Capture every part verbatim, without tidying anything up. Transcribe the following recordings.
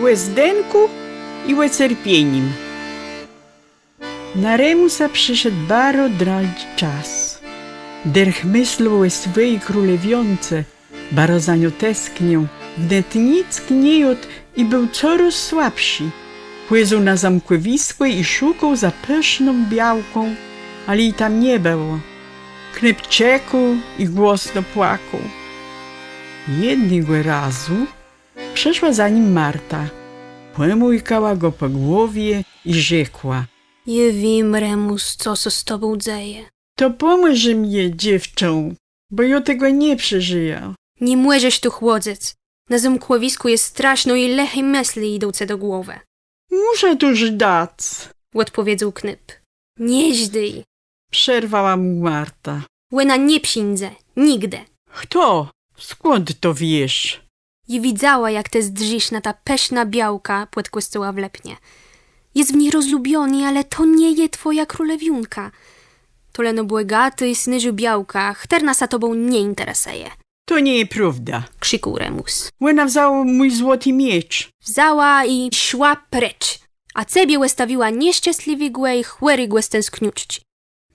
ò zdënkù i ò cerpienim. Na Remùsa przëszedł baro drãdżi czas. Dërch mëslôł ò swòji królewiónce, baro za nią tesknił, wnet nick nie jôdł i béł corôz słabszi. Chòdzył na zamkòwiskò i szukôł za pëszną białką, ale ji tam nie bëło. Knôp czekôł i głosno płakôł. Jednégò razu przëszła za nim Marta. Pòmùjkała gò pò głowie i rzekła: Jô wiém, Remùs, co sã z tobą dzeje. To pòmòżë mie, dzéwczã, bò jô tegò nie przeżëjã. Nie mòżesz tu chòdzëc. Na zómkòwiskù je straszno i lëché mëslë jidą cë do głowë. Mùszã tu żdac, òdpòwiedzôł knôp. Nie żdôj, przerwała mù Marta. Òna nie przińdze nigdë. Chto? Skąd to wiész? Jô widzała, jak të zdrzisz na tã pëszną białkã pòd kòscołã w Lëpnie. Jes w ni rozlubionô, ale to nie je twòja królewiónka. To leno bògatô i snôżô białka, chtërna sã tobą nie jinteresëje. To nie je prôwda, krzikł Remùs. Òna wzãła mój złoti miecz. Wzãła i szła precz, a cebie òstawiła nieszczestlëwégò i chòrégò z tãskniączczi.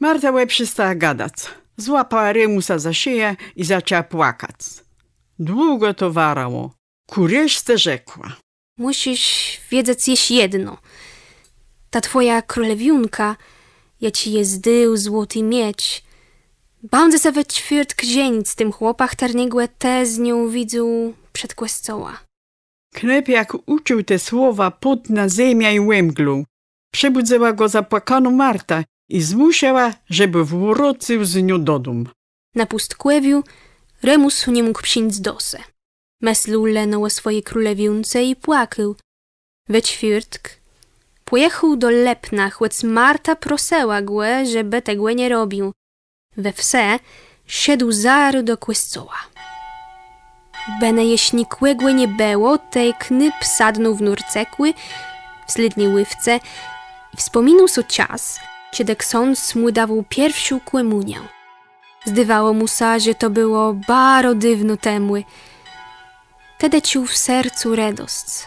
Marta òprzestała gadac. Złapała Remùsa za szëjã i zaczãła płakac. Długò to warało. Kù reszce rzekła: Mùszisz wiedzec jesz jedno. Ta twòja królewiónka, jaczi jes dôł złoti miecz, bãdze sã we czwiôrtk żenic z tim chłopã, chtërnégò të z nią widzôł przed kòscołã. Knôp, jak ùczuł te słowa, pôdł na zemiã i òmglôł. Przebùdzëła gò zapłakónô Marta i zmùszała, żebë wrócył z nią dodóm. Na pùstkòwiu Remùs nie mógł przińc do se. Mëslôł leno ò swòji królewiónce i płakôł. We czwiôrtk pòjachôł do Lëpna, chòc Marta prosëła gò, żebë tegò nie robił. We wsë szedł zarô do kòscoła. Bënë jesz nikògò nie bëło, tej knôp sadnął w nórcëkù, w slédny łôwce, i wspòminôł so czas, czedë ksądz mù dôwôł pierszą kòmùniã. Zdôwało mù sã, że to bëło baro dôwno temù. Tedë czuł w sercu redosc,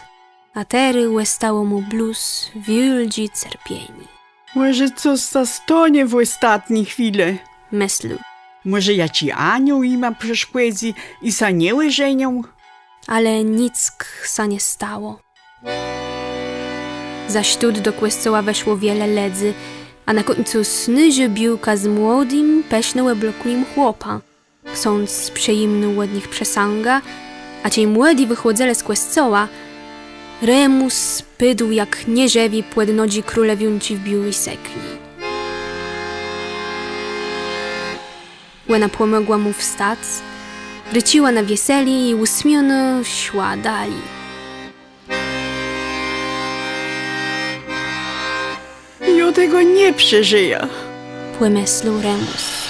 a terô òstało mù blós wiôldżé cerpienié. Mòże cos sã stónie w òstatny chwilë, mëslôł. Mòże jaczi aniół jima przeszkòdzy i sã nie òżenią? Ale nick sã nie stało. Za sztót do kòscoła weszło wiele lëdzy, a na kùńcu snôżô białka z młodim, pëszno òblokłim chłopã. Ksądz przëjimnął òd nich przësãgã, a czej młodi wëchòdzëlë z kòscoła, Remùs pôdł jak nieżëwi pòd nodżi królewiónczi w biôłi sëkni. Òna pòmògła mù wstac, rëczëła na wieselé i ùsmiónô szła dali. Jô tegò nie przeżëjã, pòmëslôł Remùs.